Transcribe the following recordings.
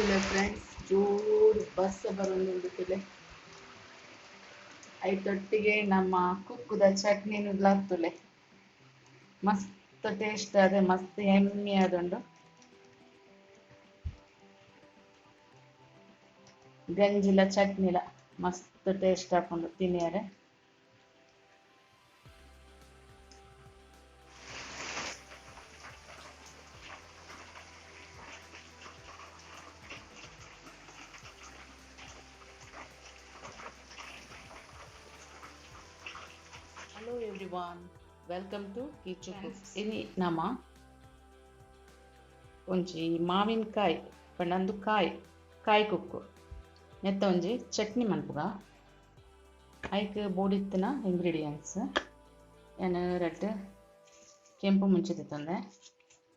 ತುಲೆ friends ಜೋರು bus ಬರೋದು ತುಲೆ ಐತೊಟ್ಟಿಗೆ ನಮ್ಮ ಕುಕ್ಕುದ ಚಟ್ನಿನುಲ ತುಲೆ ಮಸ್ತ್ ಟೇಸ್ಟ್ ಅದೆ ಮಸ್ತ್ ಎಮ್ಮಿ ಆದುಂಡು ಗಂಜಿಲ ಚಟ್ನಿಲ ಮಸ್ತ್ ಟೇಸ್ಟ್ ಆಪುಂಡು ತಿನಿಯರೆ. Hello everyone, welcome to Kichu cooks. ಇನಿ ನಮ ಒಂಜಿ ಮಾವಿನಕಾಯಿ ಪಂಡ ಕಾಯಿ ಕಾಯಿ ಕುಕ್ಕು ನೆತ್ತ ಒಂಜಿ ಚಟ್ನಿ ಮನ್ಪುಗ. ಐಕ್ ಬೋಡಿತ್ತಿನ ಇಂಗ್ರೀಡಿಯೆಂಟ್ಸ್ ಏನ್ ರಡ್ಡ್ ಕೆಂಪು ಮುಂಚಿ ತಂದೆ,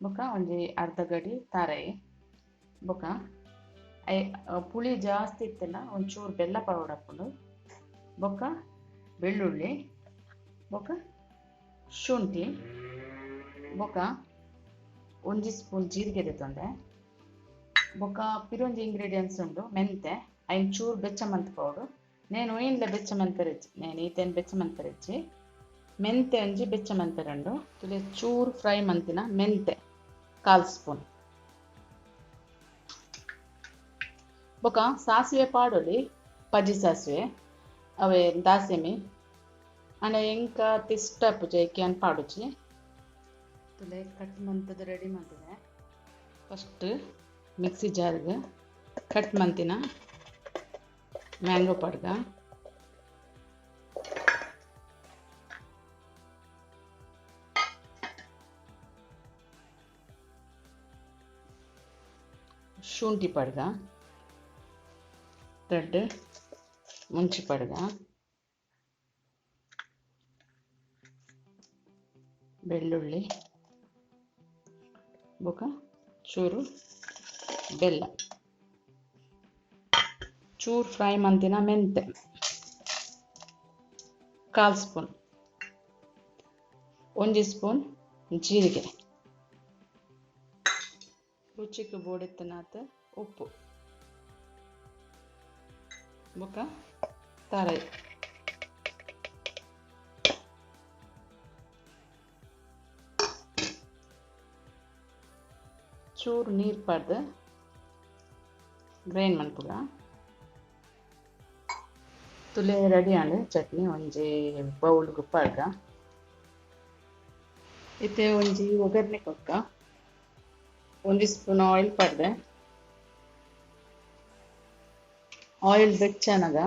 ಬೊಕ ಒಂಜಿ ಅರ್ಧ ಗಡಿ ತಾರಾಯಿ, ಬೊಕ I ಪುಳಿ ಜಾಸ್ತಿ ಇತ್ತಲ್ಲ ಒಂಚೂರು ಬೆಲ್ಲ ಪೌಡರ್ ಹಾಕೊಂಡು, ಬೊಕ ಬೆಳ್ಳುಳ್ಳಿ, ಬೊಕ ಶುಂಠಿ, ಬೊಕ ಒಂಜಿ ಸ್ಪೂನ್ ಜೀರಿಗೆ ತಂದೆ, ಬೊಕ ಪಿರೊಂಜಿ ಇಂಗ್ರೀಡಿಯೆಂಟ್ಸ್ ಉಂಡು ಮೆಂತೆ, ಐನ್ ಚೂರು ಬೆಚ್ಚ ಮಂತ್ ಪೌಡು. ನೇನು ಒಯ್ನ್ಲ ಬೆಚ್ಚ ಮಂತರಿಜ್ಜಿ, ನೇನು ಈತೇನು ಬೆಚ್ಚ ಮಂತರಿಜ್ಜಿ. ಮೆಂತೆ ಒಂಜಿ ಬೆಚ್ಚ ಮಂತರುಂಡು. ತುಲೆ ಚೂರು ಫ್ರೈ ಮಂತಿನ ಮೆಂತೆ ಕಾಲು ಸ್ಪೂನ್, ಬೊಕ ಸಾಸಿವೆ ಪಾಡೊಲಿ, ಪಜಿ ಸಾಸಿವೆ ಅವೇ ದಾಸೆಮಿ ಅಂಡ ಎಂಕ ತಿಷ್ಟ ಪೂಜೆ ಅನ್ ಪಾಡುಚಿ. ತುಲೆ ಕಟ್ ಮಂತದ ರೆಡಿ ಮಂತಿದೆ. ಫಸ್ಟ್ ಮಿಕ್ಸಿ ಜಾರ್ಗೆ ಕಟ್ ಮಂತಿನ ಮ್ಯಾಂಗೋ ಪಡ್ಗ, ಶುಂಠಿ ಪಡ್ಗ, ರಡ್ಡ್ ಮುಂಚಿ ಪಡ್ಗ, ಬೆಳ್ಳುಳ್ಳಿ, ಬೊಕ ಚೂರು ಬೆಲ್ಲ, ಚೂರು ಫ್ರೈ ಮಂತಿನ ಮೆಂತೆ ಕಾಲು ಸ್ಪೂನ್, ಒಂಜಿ ಸ್ಪೂನ್ ಜೀರಿಗೆ, ರುಚಿಗೆ ಬೋಡಿತ್ತನಾತ ಉಪ್ಪು, ಬೊಕ ತಾರಾಯಿ. ಚೂರು ನೀರು ಪಾಡ್ದು ಗ್ರೈಂಡ್ ಮನ್ಪುಗ. ತುಲೆ ರೆಡಿ ಆಂಡ್ ಚಟ್ನಿ ಒಂಜಿ ಬೌಲ್ಗ್ ಪಾಡ್ಗ. ಇತ್ತೆ ಒಂಜಿ ಒಗ್ಗರಣೆ ಕೊಕ್ಕ ಒಂಜಿ ಸ್ಪೂನ್ ಆಯಿಲ್ ಪಾಡ್ದೆ. ಆಯಿಲ್ ಬೆಚ್ಚನಗ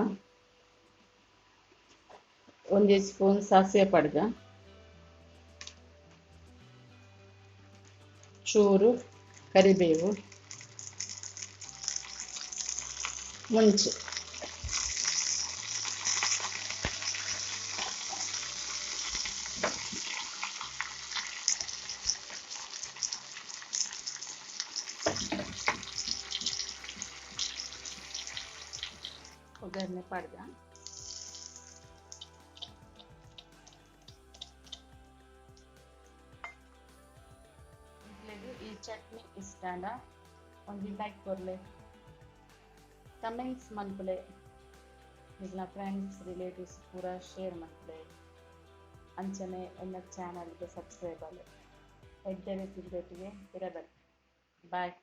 ಒಂಜಿ ಸ್ಪೂನ್ ಸಾಸಿವೆ ಪಾಡ್ಗ, ಚೂರು ಕರಿಬೇವು, ಮುಂಚಿ, ಒಗ್ಗರಣೆ ಪಾಡ್ದ. ಈ ಚಟ್ನಿ ಇಷ್ಟಾಂಡ ಒಂಜಿ ಲೈಕ್ ಕೊರ್ಲೆ, ಕಮೆಂಟ್ಸ್ ಮನ್ಪುಲೆ, ನಿಗ್ನ ಫ್ರೆಂಡ್ಸ್ ರಿಲೇಟಿವ್ಸ್ ಪೂರ ಶೇರ್ ಮನ್ಪುಲೆ. ಅಂಚನೆ ಎನ್ನ ಚಾನಲ್ಗೆ ಸಬ್ಸ್ಕ್ರೈಬ್ ಆಲೆ. ಎಡ್ಡೆ ರೆಸಿಪಿದೊಟ್ಟಿಗೆ ಇರಬೇಕು. ಬಾಯ್.